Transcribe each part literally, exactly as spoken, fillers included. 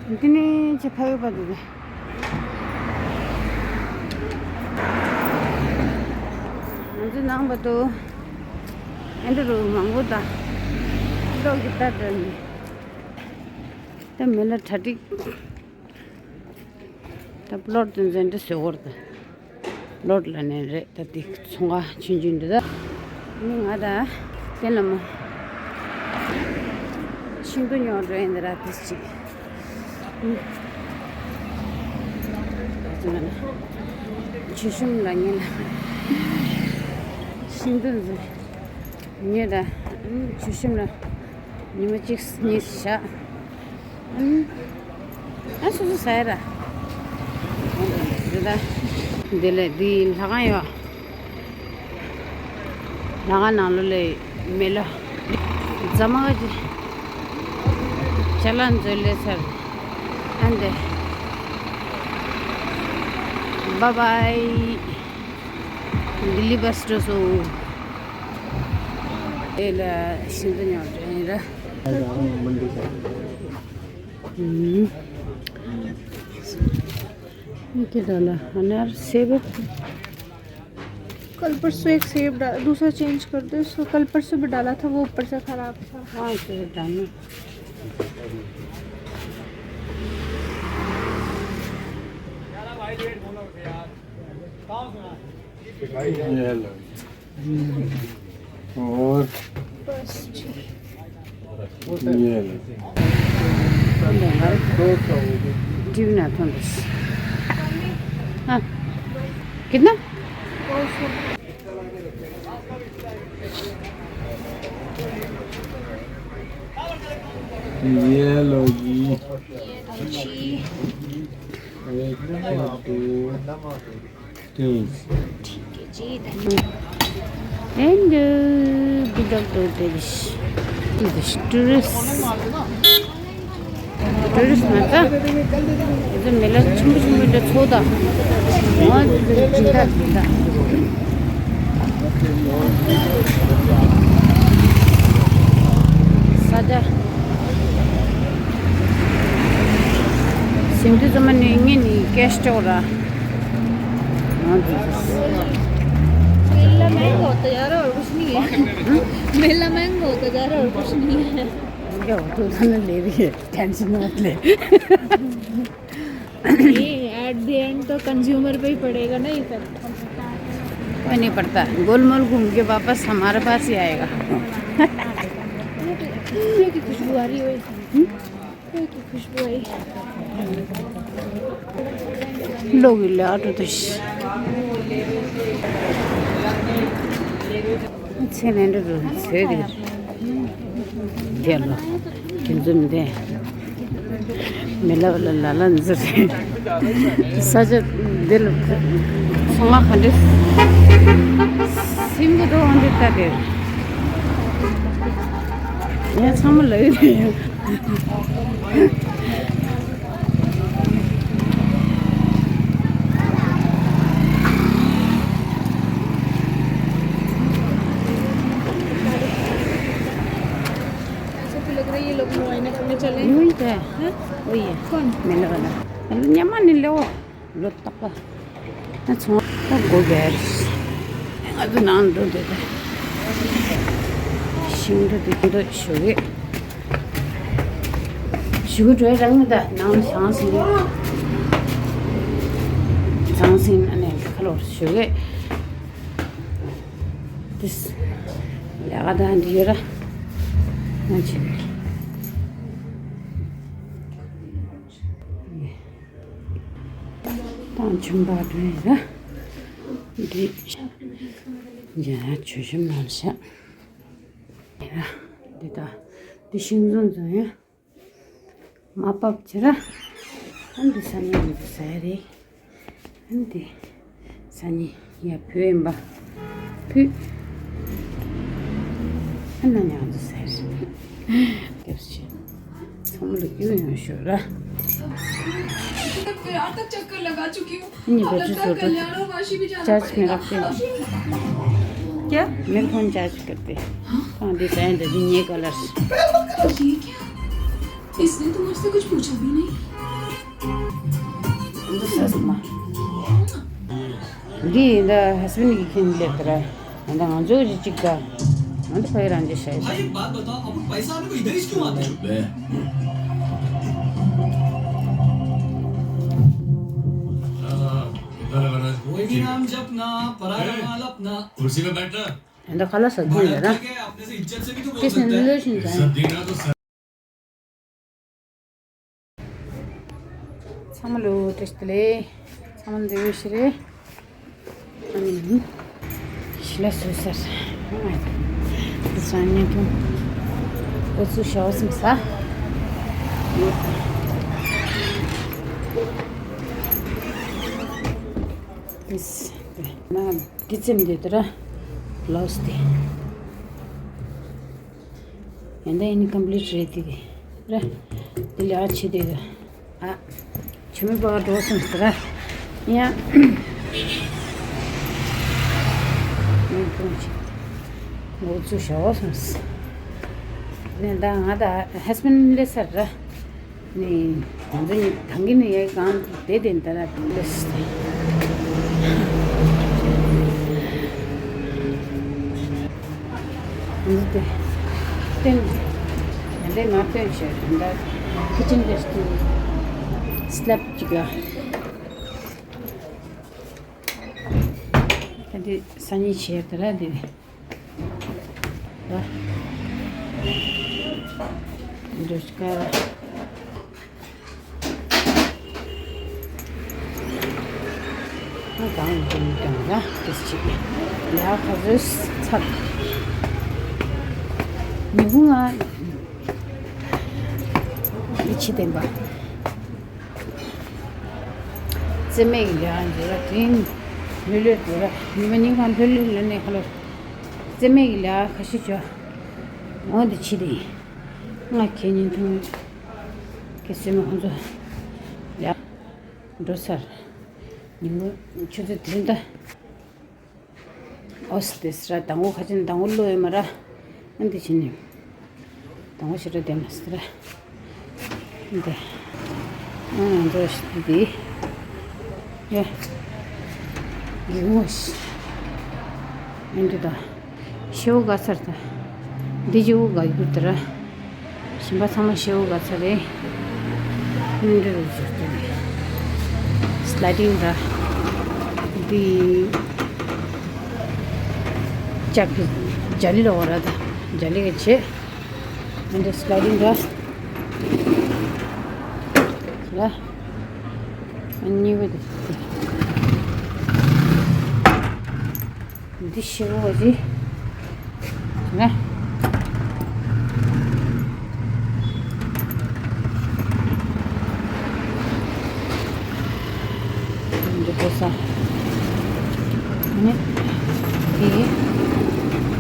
འདི་ནི་ཅི་ཕ་ཡུལ་པ་འདུག་གས། ང་ཚོ་ནང་པ་དུ་ཨེ་འདྲ་རུ་མང་པོ་དང་གློག་གི་ལྟར་འདྲ་ནི་ད་མི་ལ་གྲ་སྒྲིག་ད་པློར་དུ་འཛིན་འདྲ་བཟོས་བོར་དུ། ལོར་ལ་ནས་རེད། ད་དེ་ཚོང་ཁང་ཆུང་ཆུང་འདི་ད། ནི་ང་ད་དེ་ལ་མ་ཤིང་ཏོག་ཉོ་འགྲོ་ཡིན་འདི་ར་དེ་ཅིག་ཆུ་ཤུམ་ལ་ཉེ་ལ་ཤིང་ཏོག་འཛིན་ཉེ་ད་ཆུ་ཤུམ་ལ་ཉི་མ་གཅིག་གཉིས་བཞག་ཨ་སོ་སོ་ཟ་ཡ་ར། འདི་ལ་འདི་ལས་འདི་ལྷ་ཁང་ཡོད། ལྷ་ཁང་ནང་ལོ་ལས་མེ་ལོ་རྫ་མ་ག་ཅི་ཅ་ལག་མཛོད་ལས་ཚར། ཨ་འདི་བ་བའི་ལྡི་ལི་བ་སི་འགྲོ་སོང་། དེ་ལ་ཤིང་ཏོག་ཉོ་འགྲོ་ཡིན་ར། हम्म। ये क्या डाला? अनार, सेब। कल परसों एक सेब डा-, दूसरा चेंज कर दो। इसको कल परसों भी डाला था, वो ऊपर से खराब था। हाँ, सेब डालना। ये लो। और बस जी। ये लो। टीवी ना थोड़ा। हाँ। कितना? ये लो जी। एक, दो। ठीक है जी, धन्यवाद। And, uh, good afternoon, tourist. Tourist. Tourist མ་ཚ། ཨེ་ཙི་མི་ལ་ཆུང་ཆུང་མི་འདྲ་ཚོ་ད། ཨ་ཙི་ཙི་སྦྱིན་བདག་སྦྱིན་བདག་ས་ཆ། ཟིན་དུས་ཙམ་ནས་ངས་ནི་ཀེཤ་སྤྲད་ར། ང་ཚོ། मेला महंगा होता जा रहा है और कुछ नहीं है। मेला महंगा होता जा रहा है और कुछ नहीं है। क्या हो तो था ना ले रही है, टेंशन मत ले। ये at the end तो कंज्यूमर पे ही पड़ेगा ना इफेक्ट। कोई नहीं पड़ता, गोलमाल घूम के वापस हमारे पास ही आएगा। की खुशबू आ रही है। कोई की खुशबू आई। लोग ले ऑटो तो। अच्छे ने तो से दे। चलो। किंतु दे। मेला वाला लाला नजर से। सच दिल। सोना खंडे। सिंह तो अंडे का दे। ये छम लगे। ऐसा तो लग रहा है ये लोग मुआयना करने चले हैं। वही तो है। हैं? वही है। कौन? मेले वाला। ཉི་མ་ནི་ལེའོ། ལོ་ཏོག་པ། ད་ཚོང་ད་སྒོ་བར། ང་ཚོ་ནང་འགྲོ་འདོད་དེ། ཤིང་འགྲོ་འདོད་འདོད་ཞུ་གི། ཞུ་གི་འགྲོ་རང་ད་ནང་ལ་བྱང་སེམས། བྱང་སེམས་ཨ་ནེ་ཁ་ལོ་ཞུ་གི། དེས། ལས་ཀ་ད་འདི་ཡོད་ར། ང་ཆེ། ད་ཆུམ་པ་དོན་ཡིན་ན། འདི། ཡ་ཆུ་ཤུམ་ནང་ཤ། ཡ། འདི་ད། འདི་ཤིང་ཟོན་ཟོན་ཡ། མ་པབ་ཅི་ར། ཨ་འདི་ས་ཉིན་འདི་ཟ་ཡ་རེད། ཨ་འདི། ས་ཉིན་ཡ་བུ་ཡིན་པ། བུ། ཨ་ན་ཉག་འདི་ཟ་ཡ་རེད། སྐྱབས་ཆེ། ཚང་མ་ལ་སྐྱོན་ཡོང་ཤོག་ར། प्रयाग तक चक्कर लगा चुकी हूँ। न्यू अब बच्चों लगता है छोटे कल्याण और वाशी भी जाना चार्ज में पड़ेगा। रखते हैं। क्या? मेरे फोन चार्ज करते हैं। हाँ? हाँ, डिजाइन दे दी, ये कलर। ये क्या? इसने तो मुझसे कुछ पूछा भी नहीं। འདི་ཡིན་ད་ཧས་བན་གྱི་ཁྱིམ་སླེབས་ད་ར། ཡིན་ད་ང་ཚོ་གཅིག་གཅིག་ག་ང་ཚོ་ཕ་གི་རང་ཅི་ཤ་ཡི་ད། भाई, एक बात बताओ, अब उन पैसा आने को इधर ही क्यों आते हैं? बे। हाँ, हाँ, इधर लगा ना। कोई भी नाम जपना, पराया ए, माल अपना। कुर्सी पे बैठना। ཡིན་ད་ཁ་ལག་ཟ་རྒྱུ་ཡིན་ད་ར། आपने से इज्जत से भी तो बोल सकते हैं। ཏེ་སེ་ནི་ལོ་ཤིན་ད། इज्जत देना तो ཚང་མ་ལོ་བཀྲ་ཤིས་བདེ་ལེགས། ཚང་མ་འདི་བོ་ཞིག་རེད། ཨ་ནི་ཞི་ལ་སོས་སར་འདི་ཚང་བརྙན་ཐུང་འོ་ཚོ་ཞའོ་སིམ་ས། ཨིས་ན་འདི་ཙམ་འདི་དེ་ར་ལོས་ཏེ། ཡང་ད་ཡིན་ཀམ་པི་ལིཊ་རེད་དེ་གི་ར། དེ་ལས་ཨ་ཆེ་དེ་གི་ཨ། ཆུ་མེད་པ་འགྲོ་སོང་ཟེར་ར། ཡང་། ངོ་ཚུ་ཞའོ་སོང་ཟེར། ནས་ད་ང་ད་ཧས་བན་སླེབས་ཚར་ར། ནི། ང་ཚོ་ནི་ཐང་གི་ནི་ཡའི་གང་དེ་དེ་ད་ལ་ལས། ང་ཚོ་དེ། སྟོན། ང་ཚོའི་ནང་སྟོན་བྱས་ད་ལྟ་ཁི་ཅན་དེ་སྟོན། སི་ལེབ་ཅིག་ཡ། ད་དེ་སང་ཉིན་བྱས་ད་ལ་དེ། འདྲུད་དཀར། ང་གང་འདྲུད་དང་ར་དེ་ཅིག་ལ་ཁ་བཟོས་ཚར། ཉི་ཧུང་ང་འདི་ཕྱི་བསྟན་པ། རྩེད་མོ་གི་ལས་ཀ་འདི་ར་དེང་ལྷོད་ལྷོད་འདི་ར་ཉི་མ་ཉིན་གང་ལྷོད་ལྷོད་ལྷོད་ནས་ཁ་ལོ། རྩེད་མོ་གི་ལས་ཀ་ཁ་ཤས་བྱོས། འོ་འདི་ཕྱི་དེ། ང་ཁྱེད་ཉིན་ཐུང་། ཁྱེད་སེམས་ཁོང་ཚོ་ཡ། འགྲོ་ཚར། ཉིན་མོ་ཆུ་ཚོད་བདུན་ད། ཨོ་སི་དེ་སི་ར་དང་པོ་ཁ་ཅན་དང་པོ་བློ་ཡོད་མ་ར། ཨ་འདི་ཕྱི་ནས། དང་པོ་ཞེ་དྲག་བསྡད་མ་སི་ར། འདི། ཨ་འགྲོ་ཞིག་འདི། ཡ། ཡིག་ངོ་ཞིག་ཨ་འདི་ད། ཤེའུ་དགའ་ཚར་ད། འདི་ཇི་བོ་དགའ་རྒྱུ་དེ་ར། ཞིམ་པ་ཚང་མ་ཤེའུ་དགའ་ཚར་རེད། ཨ་འདི་རུ་འཇུག་དེ་རེད། སི་ལའི་ཌིང་ར། འདི། ལྕགས་ཀྱི་ཇ་ལི་ལོག་ར་ད། ཇ་ལི་གི་ཆེ། ཨ་འདི་སི་ལའི་ཌིང་ར། ལ། ཨ་གཉིས་པ་དེ། འདི་ཤེའུ་བ་ཅི། ན། འདི་པོ་ས། ནི། དེ།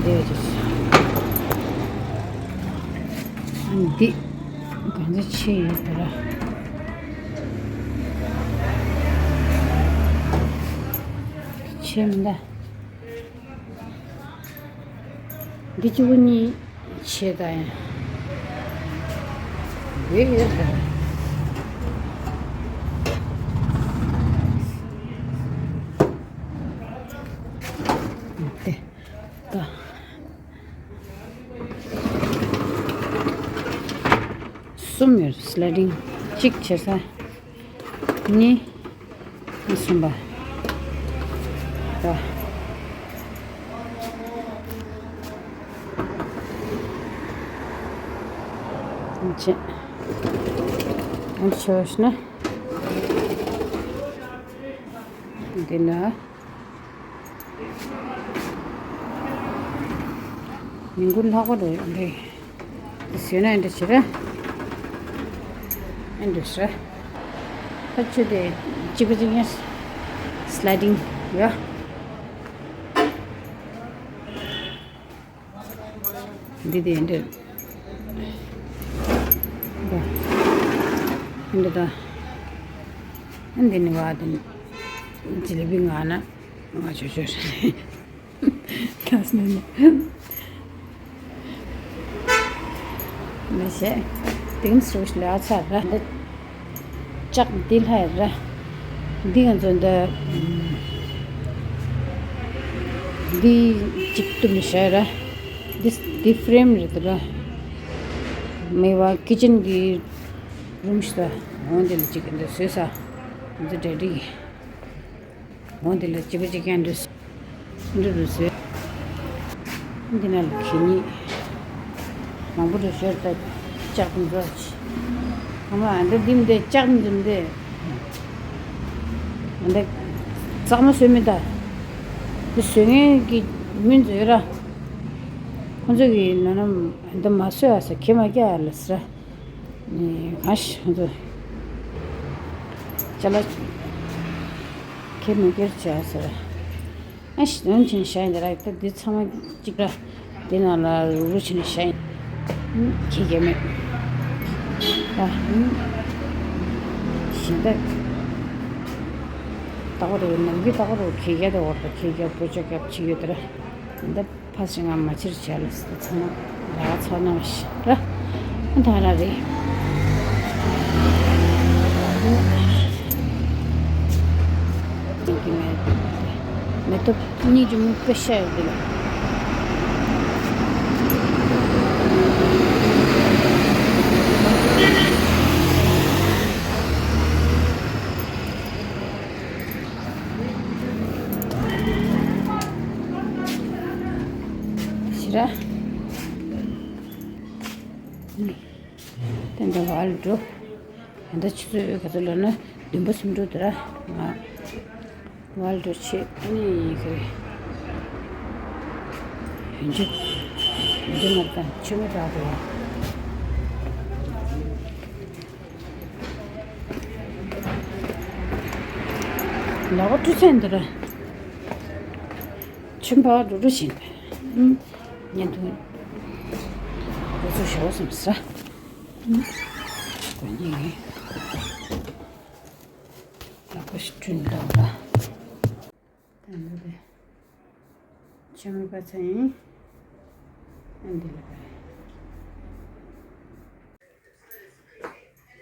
དེ་བ་ཅི། འདི། གང་ཚ་ཆེ་ཡོད་པ་ར། ཆེ་མི་འདའ། འདི་གཅིག་པུ་གཉིས་ཆེ་ད་ཡང་། འདི་ཡོད་པ་ར། འདི། ད། གསུམ་ཡོད། སི་ལའི་ཌིང་གཅིག་བྱེད་ས། གཉིས། གསུམ་པ། ད། བྱེད། ཨ་ཆོས་ན། འདི་ན། མི་འགུལ་ལྷག་པ་རེད་རེད། ཟོས་ན་འདི་བྱེད་ར། འདི་ཟ། ཁ་ཆུ་དེ་གཅིག་པ་གཅིག་ཡིན། སི་ལའི་ཌིང་ཡ། འདི་དེ་འདི། འདི་ད། འདི་ནི་བ་དེ་ཇི་ལི་བི་ང་ན་ང་ཆོ་ཆོ། ད་སྣ་ནི། མི་ཤེས། དེང་སུ་ལ་ཚ་ར་འདི། ལྕགས་འདི་ལྷ་ར། འདི་ང་ཚོ་འདི་འདི་གཅིག་ཏུ་མི་ཤར་ར། འདི་འདི་ཕྲེམ་རེད་དོ་ར། མེ་བ་ཀི་ཅན་གི་རུམ་ཞིག་ད། འོ་འདི་ལ་གཅིག་འདི་བཟོས་ས། འདི་འདྲ་འདྲ་གི། འོ་འདི་ལ་གཅིག་པ་གཅིག་རྐྱང་འདྲ། འདི་རུ་བཟོས། འདི་ན་ལ་གད་སྙིགས་མང་པོ་རུ་ཤོར་ད། ལྕགས་འཛོ་ཆེ། ཨ་མ་འདི་འདི་འདི་ལྕགས་འཛོ་འདི། འདི་གཙང་མ་བཟོས་མི་ད། འདི་བཟོས་མཁན་གྱི་མི་ཚོ་ཡོད་ར། ཁོང་ཚོ་གི་ན་ན་འདི་མ་བཟོས་ཨ་ས་ཁྱེད་མ་སྐྱ་ཨ་ལ་ཟེར། ནི་ཨ་ཤི་ཧོན་ཚོ་ཅ་ལག་ཁྱེར་མི་ཁྱེར་བྱས་ཟེར། ཨ་ཤི་དོན་ཆེན་ཤ་ཡིན་ད་ར། ད་འདི་ཚང་མ་གཅིག་ར། འདི་ནང་ལ་རུ་རུ་ཕྱིན་ནས་ཤ་ཡིན། ཁྱེད་རྒྱ་མེད་ད། ཞིང་ད་ད་གོ་རུ་ནམ་རྒྱུན་ད་གོ་རུ་ཁྱེད་རྒྱ་ད་འོར་ད་ཁྱེད་རྒྱ་བོད་ཅོག་རྒྱབ་ཆི་ཡོད་ད་ར། ད་ཕ་སྲིང་ང་མ་ཕྱིར་བྱས་ལ་སི་ཚང་མ་ལ་ཚོ་ནང་ཞི་ར། ད་ར་རེད། ཀྱི་མེ་མེ་ཏོག་གཉིས་ཀྱི་མུ་པེ་ཤ་ཡོད་འདི་ལ། ཞི་ར། དེ་འདྲ་བ་ལ་འགྲོ། ད་ལྟ་ཆུ་ཚོད་ག་ཚོད་ལབ་ན་བདུན་པ་སུམ་འགྲོ་དེ་ར། ང་བ་ལ་འགྲོ་ཆེ་ཨ་ནི་ཡིན་གི་རེད། ཡོན་ཆབ་ཡོན་ཆབ་མ་དང་ཆུ་མི་དྲག་དེ། ལག་པ་བཀྲུ་ཚན་འདི་ར། ཆུ་འབག་འགྲོ་འགྲོ་བཞིན་པས། ཉན་དུ་འགོ་ཚུགས་ཞོག་བསམ་ས། དགོན་གཉིས་ངེས། ལག་པ་ཞིག་བསྐྲུན་འདུག་ལ། ད་འདི་དེ་ཆུ་མི་འབག་ཚན་ཡིན། ཨ་འདི་ལ་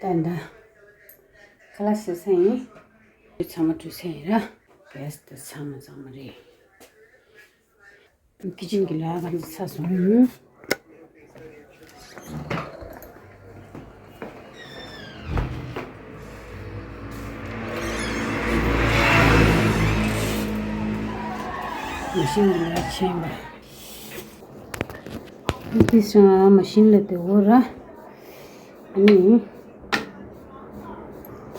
བས། ད་ད་ཁ་ལག་ཟ་ས་ཡིན། ཚང་མ་བཀྲུས་ཚར་ཡིན་ར། གས་དེ་ཚང་མ་ཚང་མ་རེད། ཀི་ཅན་གྱི་ལས་ཀ་འདི་ཚར་སོང་། མ་ཤིན་གྱི་ལས་ཆེན་པ། འདི་སང་མ་ཤིན་ལ་དེ་འོ་ར། ཨ་ནི།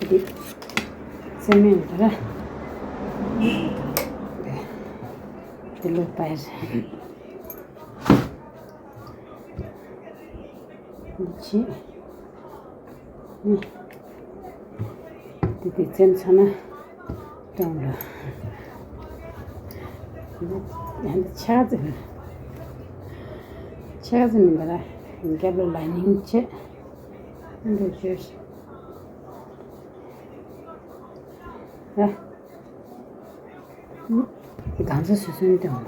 དེ་ཙེ་མེན་ད་ར། དེ་ལོ་པའི་ར། འདི་ཆེ། ཨ་ནི། དེ་དེ་ཙེམ་ཚ་ན། སྟོང་ལ། འདི་འདི་ཆག་ཙམ། ཆག་ཙམ་མིན་པ་ལ་རྒྱབ་ལ་ལ་ནིང་བྱས། འདི་བྱས། ཨ། གང་ཚ་སུ་སུན་སྟོང་ལ།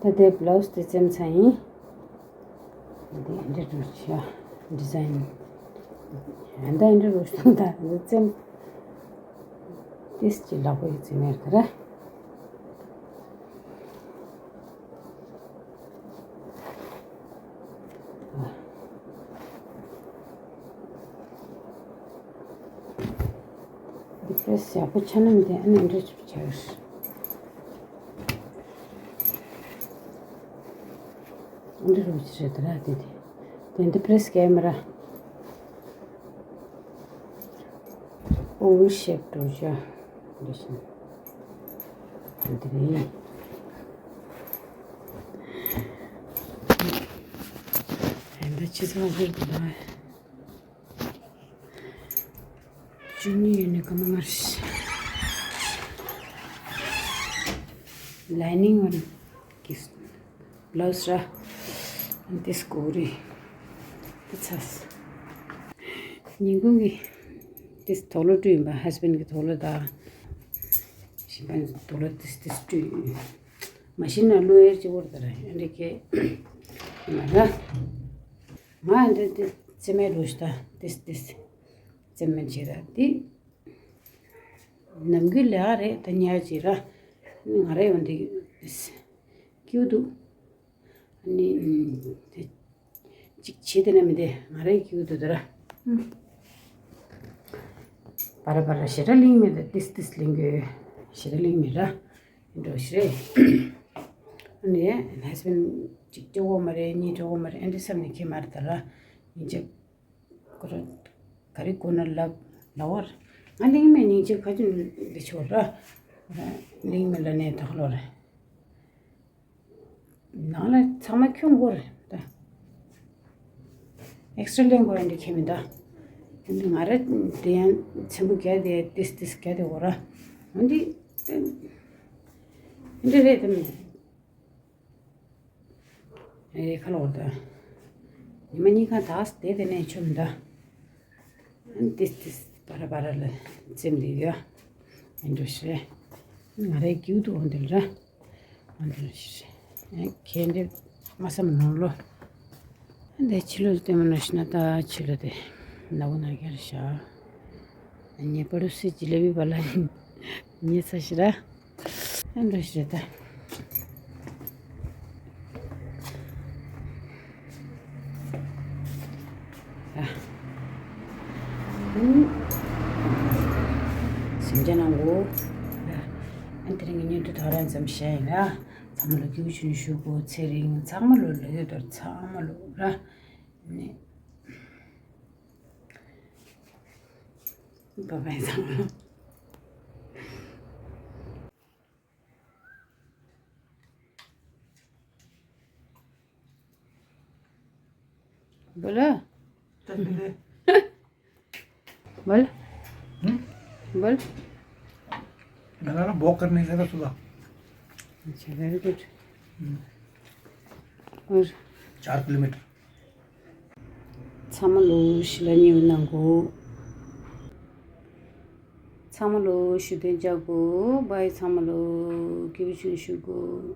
ད་དེ་བླའུ་སི་དེ་ཙེམ་ཚ་ཡིན། འདི་འདྲ་འདྲ་ཆ་ཌི་ཛའིན། ཨ་འདྲ་འདྲ་རུ་སྟོང་ད་འདི་ཙམ། ཏིས་ཀྱི་ལག་པ་ཡི་ཙི་མེར་ད་ར། འདི་ཕེ་སི་ཡག་པོ་ཆ་ན་མི་དེ་ཨ་ནི་འདྲ་ཆུ་ཆ་ཡོད། འདི་རུ་ཅི་རེད་ད་ར། དེ་དེ་དེ་འདི་པྲེ་སི་ཀེ་མ་ར། ཨོ་ཝལ་ཤེབ་འགྲོ་བྱ། འདི་བཞིན་འདི་རེད། འདི་ཅི་ཚང་ཧུར་གི་ན། བཅུ་གཉིས་ཡོད་ནི་སྐར་མ་ལྔ་རེད། ལའི་ནིང་ཝན་གྱི་བླའུ་སི་ར། འདི་སྐོར་རེད། འདི་ཚ། ཉིན་གུང་གི་འདི་དུག་ལོག་བཀྲུས་ཡིན་པ། ཧ་སི་བན་གྱི་དུག་ལོག་དང་། གཞན་པ་དུག་ལོག་འདི་འདི་བཀྲུས། མ་གཞི་ན་བླུག་ཡར་གཅིག་པོར་དར་ཨ་འདྲ་སྐད། ང་ར། ང་འདི་འདི་རྩེ་མའི་རུ་ཤི་ད་འདི་འདི། རྩེད་མོ་བྱེད་ར་དེ། ནམ་རྒྱུན་ལས་ཀ་རེད་ད་ཉལ་བྱེད་ར། ང་རེ་ཡོང་དེ་སྐྱིད་འདུག་ནི། དེ་གཅིག་བྱེད་དེ་ན་མི་དེ་ང་རེ་སྐྱིད་འདུག་ད་ར། ཨུམ། བར་བར་ཞེ་དྲག་གླེང་མེད་ད་ཏིས་ཏིས་གླེང་དགོས། ཞེ་དྲག་གླེང་མེད་ར། འགྲོ་ཞེས་རེད། ཨ་ནི་ཧས་བན་གཅིག་སྤྲོ་གོ་མ་རེད་གཉིས་སྤྲོ་གོ་མ་རེད་ཨ་འདྲི་བསམ་ནས་ཁྱེད་མར་ད་ལ་ཡིན་ཅིག་ཁོ་ར་ག་རེ་གོ་ན་ལབ་ལ་བར་ང་གླེང་མེད་སྙིང་རྗེ་ཁ་ཅུན་འདི་ཆོ་ར་གླེང་མེད་ལ་ནས་ད་ལོ་རེད། ནང་ལ་ཚང་མ་ཁྱོད་མགོ་རེད་ད། ཨེག་སི་ཊ་ར་ལེན་དགོས་ཡ་འདི་ཁྱེད་མི་འདའ། ང་ར་དེ་ཡང་ཚེམ་བུ་བརྒྱ་དེ་ཏིས་ཏིས་བརྒྱ་དེ་འོ་ར། འོན་ཏེ། འདི་རེད་དམ། ཨེ་ཁ་ལོ་ད། ཉི་མ་གཉིས་ཀ་དག་དེ་དེ་ནས་ཆོམ་ད། ཏིས་ཏིས་པ་ར་པ་ར་ལ་ཚེམ་འདི་ཡ། ཨེ་འགྲོ་ཤེས། ང་རའི་རྒྱུད་དུ་འོང་དེ་ལ་ར། ཨ་འདྲ་ཞིག་ཁྱེད་འདི་མ་བསམ་ནོར་ལོ། འདི་ཕྱི་ལོ་ལྟད་མོ་ནོར་ཤི་ན་ད་ཕྱི་ལོ་དེ་ན་བུ་ན་རྒྱལ་ཤ། ཉེ་པར་སི་ཇི་ལེ་བི་བ་ལ་ཉེ་ས་ཤི་ར། ཨ་འདྲ་ཞིག་ད། སེམས་ཅན་ནང་གོ། ཨ་དེ་རིང་གི་ཉིན་དུ་ཐོ་རངས་ཙམ་བཤད་ཡིན་ལ། ཚང་མ་ལོ་སྐྱིད་པོ་བྱུང་ཞུ་དགོས་ཚེ་རིང་ཚང་མ་ལོ་ལོ་ཡོད་དོར་ཚང་མ་ལོ་ར། ནི། བ་བའི་ཚང་མ་ལོ། बोला। बोल। हम्म? बोल। मैंने ना वॉक करने गया था सुबह। अच्छा, वेरी गुड। हम्म। और? चार किलोमीटर। ཚང་མ་ལོ་ཞི་ལ་ཉེ་བའི་ནང་གོ། ཚང་མ་ལོ་ཞུ་དོན་བྱ་དགོས། བའི་ཚང་མ་ལོ་སྐྱིད་པོ་བྱུང་ཞུ་དགོས།